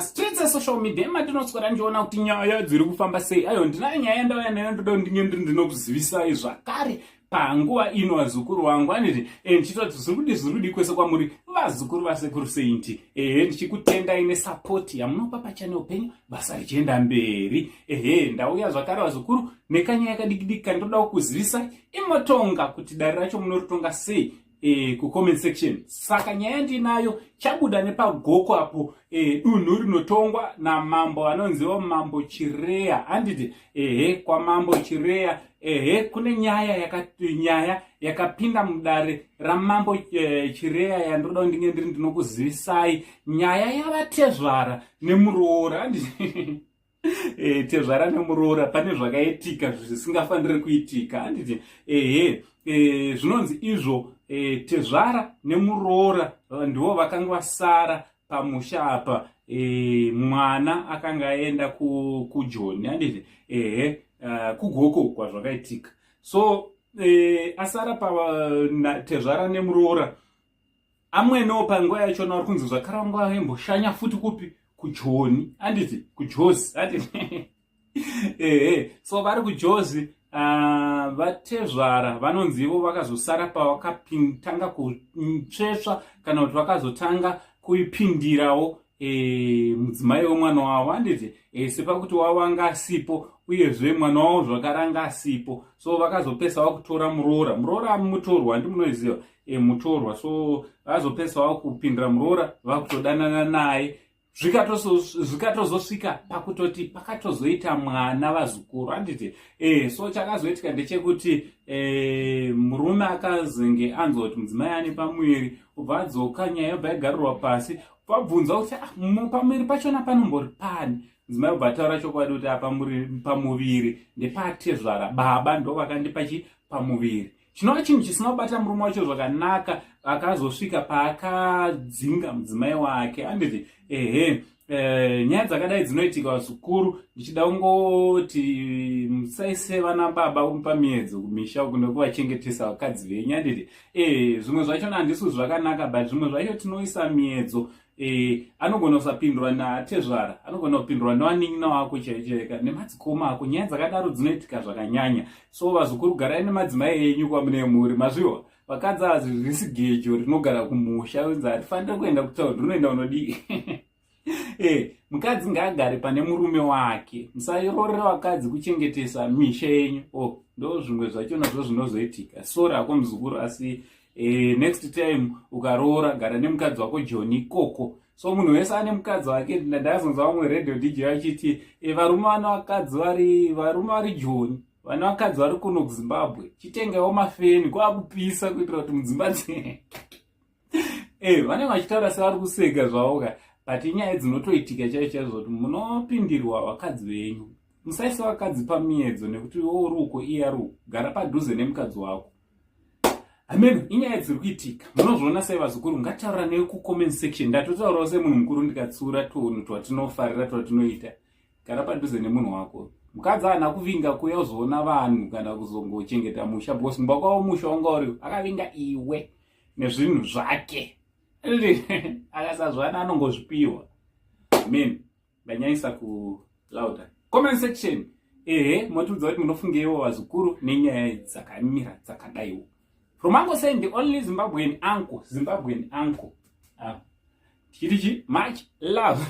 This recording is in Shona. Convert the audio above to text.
Streets esocial media ematinoswera ndichiona kuti nyaya dziri kufamba sei. Ayo, ndinayo nyaya yandauya nayo, ndoda ndinge ndiri ndinokuzivisai zvakare panguva ino, vazukuru vangu. Aniti ndichitoti zviri kudi, zviri kudi kwese kwamuri, vazukuru vaSekuru Saint. Ehe, ndichikutendai nesupport yamunopa pachannel penyu, basa richienda mberi. Ehe, ndauya zvakare, vazukuru, nekanyaya kadikidiki kandoda kukuzivisai. Imotonga kuti dare racho munoritonga sei kucomment section. Saka nyaya ndinayo, chabuda nepaGoko apo, dunhu rinotongwa namambo anonziwo Mambo Chireya, handiti? Ehe, kwaMambo Chireya, ehe, kune nyaya yakapinda mudare raMambo Chireya yandoda ndinge ndiri ndinokuzivisai, nyaya yavatezvara nemuroora, handiti? Tezvara nemuroora, pane zvakaitika zvisingafaniri kuitika, handiti? Ehe, zvinonzi izvo tezvara nemuroora ndivo vakanga vasara pamusha apa. Mwana akanga aenda kuJoni, handiti? Ehe, kuGoko kwazvakaitika. So asara pa tezvara nemuroora, amwenewo panguva yachona vari kunzi zvakare vanga vaimboshanya futi kupi? KuJoni, handiti? KuJozi, handiti? Ehe, so vari kuJozi. Vatezvara vanonzi ivo vakazosara pavakatanga kutsvetsva kana kuti vakazotanga kuipindirawo mudzimai wemwana wavo, handiti? Sepakuti wavo anga asipo, uyezve mwana wavo zvakare anga asipo, so vakazopesa vakutora muroora. Muroora mutorwa, handi munoiziva? Mutorwa. So vazopesa vakupindira muroora, vakutodanana naye, zvikatozosvika pakutoti pakatozoita mwana, vazukuru, handiti? So chakazoitika ndechekuti murume akazenge anzwa kuti mudzimai ane pamuviri, ubva adzoka, nyaya yobva yagarirwa pasi, vabvunza kuti, "Ah, pamuviri pachona panombori pani?" Mudzimai ubva ataura chokwadi kuti apa pamuviri ndepatezvara, baba ndo vakandipa chi pamuviri, chinova chinhu chisina kubata murume wacho zvakanaka. Akazosvika paakadzinga mudzimai wake, handiti? Ehe, nyaya dzakadai dzinoitika, vazukuru. Ndichida kungoti musaise vana baba pamiedzo kumisha uku nekuvachengetesa vakadzi venyu, handiti? Zvimwe zvachona handisi zvakanaka, but zvimwe zvacho tinoisa miedzo. Anogona kusapindurwa natezvara, anogona kupindurwa nevanin'ina wako chaichaika nemadzikoma ako. Nyaya dzakadaro dzinoitika zvakanyanya. So vazukuru, garai nemadzimai enyu kwamune mhuri, mazviwa. Vakadzi azi risi gejo rinogara kumusha, unzi hatifaniri kuenda kutaundi, rinoenda unodii? Mukadzi ngaagare pane murume wake. Musairorera vakadzi kuchengetesa misha yenyu. Oh, ndo zvimwe zvacho nazvo zvinozoitika. Sorry hako muzukuru, asi next time ukaroora, gara nemukadzi wako Joni ikoko. So munhu wese ane mukadzi wake. Ndazonzwa vamwe radio DJ vachiti varume vane vakadzi vari, varume vari Joni vane vakadzi vari kuno kuZimbabwe, chitengewo mafeni kwakupisa kuitira kuti mudzimba vanenge vachitaura sevari kuseka zvavo ka, but inyaya dzinotoitika chaizvo chaizvo kuti munopindirwa vakadzi venyu. Musaise vakadzi pamiedzo nekuti iwe uri uko, iye ari uko. Gara padhuze nemukadzi wako. Amen. Inyaya dziri kuitika, munozviona sei, vazukuru? Ngataura newe kucomment section. Ndatotaurawo semunhu mukuru, ndikatsiura tunhu twatinofarira twatinoita. Gara padhuze nemunhu wako. Mukadzi haana kuvinga kuuya uzoona vanhu kana kuzongochengeta musha, because kumba kwavo musha wanga uri akavinga iwe nezvinhu zvake. Akasazvana anongozvipiwa. Amen. Ndanyanyisa kulauda. Comment section, ehe, motiudza kuti munofungeiwo, vazukuru, nenyaya dzakamira dzakadaiwo. From Uncle Saint, the only Zimbabwean uncle, Zimbabwean uncle. Ah. Tichiti chi much love.